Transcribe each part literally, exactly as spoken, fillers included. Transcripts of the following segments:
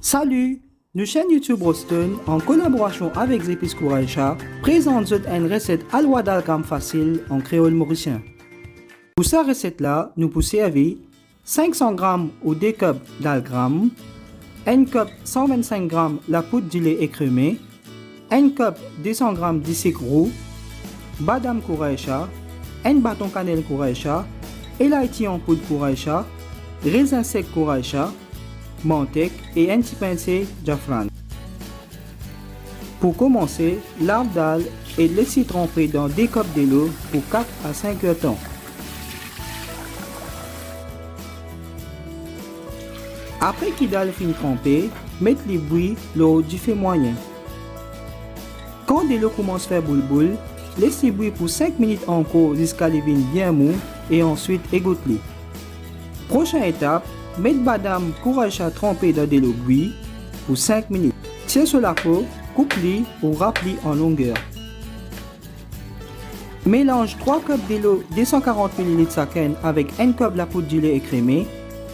Sali, nou chaîne YouTube Roston, an kolaborasion avek Zepis Kouraysha, prezant zot enn reset alwa dal gram fasil an kreol morisien. Pou sa reset la, nou pou servi sink san gram ou de kop dal gram, enn kop san vinn-sink gram lapoud dile ekreme, enn kop de san gram disik rou, badam Kouraysha, enn baton kanel Kouraysha, elayti an poud Kouraysha, rezin sek Kouraysha, mantek e enn ti pinse zafran. Pou komanse, lav dal e les li tranpe dan de kop delo pou kat a sink er tan. Apre ki dal finn tranpe, met li bwi lor dife mwayin. Kan delo koumans fer boulboul, les li bwi pou sink minit ankor ziska li vinn bien mou e answit egout li. Prosin etap, met badam Kouraysha tranpe dan delo bwi pou sink minit. Tir so lapo, koup li ou rap li an longer. Melanz trwa kop delo de san karant mililit sakenn avek enn kop lapoud dile ekreme,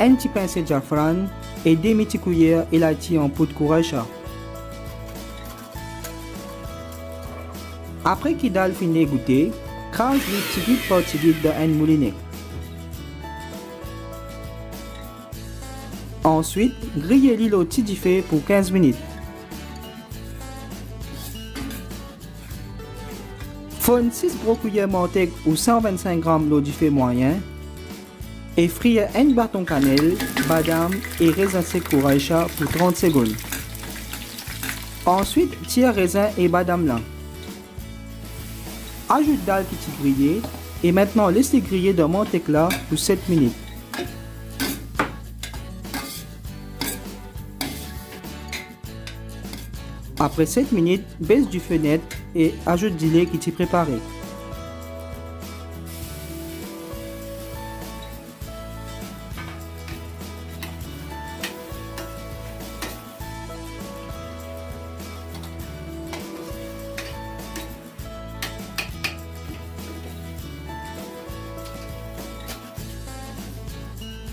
enn ti pinse zafran e demi ti kouyer elayti an poud Kouraysha. Apre ki dal finn egoute, kraz li tigit par tigit dan enn moulinek. Answit, griye li lor ti dife pou kinz minit. Fonn sis gro kouyer mantek ou san vinn-sink gram lor dife mwayin e frir enn baton kanel, badam e rezin sek Kouraysha pou trant segonn. Answit, tir rezin e badam la. Azout dal ki ti griye e aster les li griye dan mantek la pou set minit. Apre set minit, bes dife net e azout dile ki ti prepare.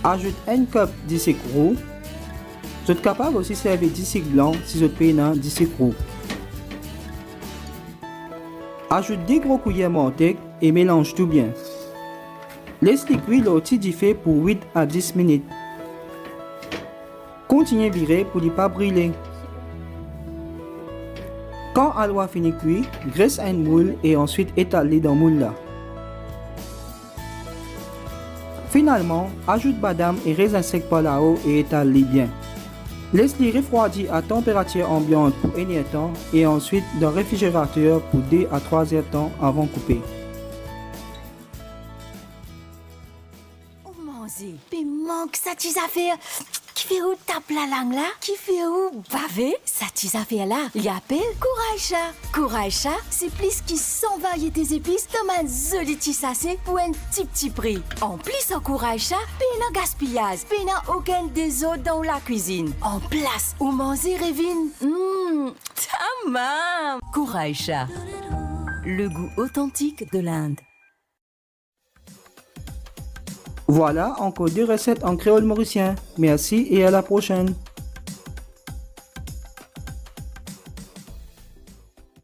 Azout enn kop disik rou. Zot kapav osi servi disik blan si zot pena disik rou. Azout de gro kouyer mantek e melanz tou bien. Les li kwi lor ti dife pou wit a dis minit. Kontign vire pou li pa brile. Kan alwa fini kwi, gres enn moul e answit etal li dan moul la. Finalman, azout badam e rezin sek par lao e etal li bien. Les li refrwadi a tanperatir anbiant pou enn er tan e answit dan refrizerater pou de a trwa er tan avan koupe. Ou manze, pe mank sa ti zafer ki fer ou tap lalang la, ki fer ou bave. Sa ti zafer la, li apel Kouraysha. Kouraysha, se plis ki san variete zepis dan bann zoli ti sase pou enn tipti pri. Anplis ar Kouraysha, pena gaspiyaz, pena okenn dezord dan ou lakwizinn. Anplas, ou manze revinn, mm, tamam! Kouraysha, le goût authentique de l'Inde. Vwala ankor de reset an kreol morisien. Mersi e a la prosenn.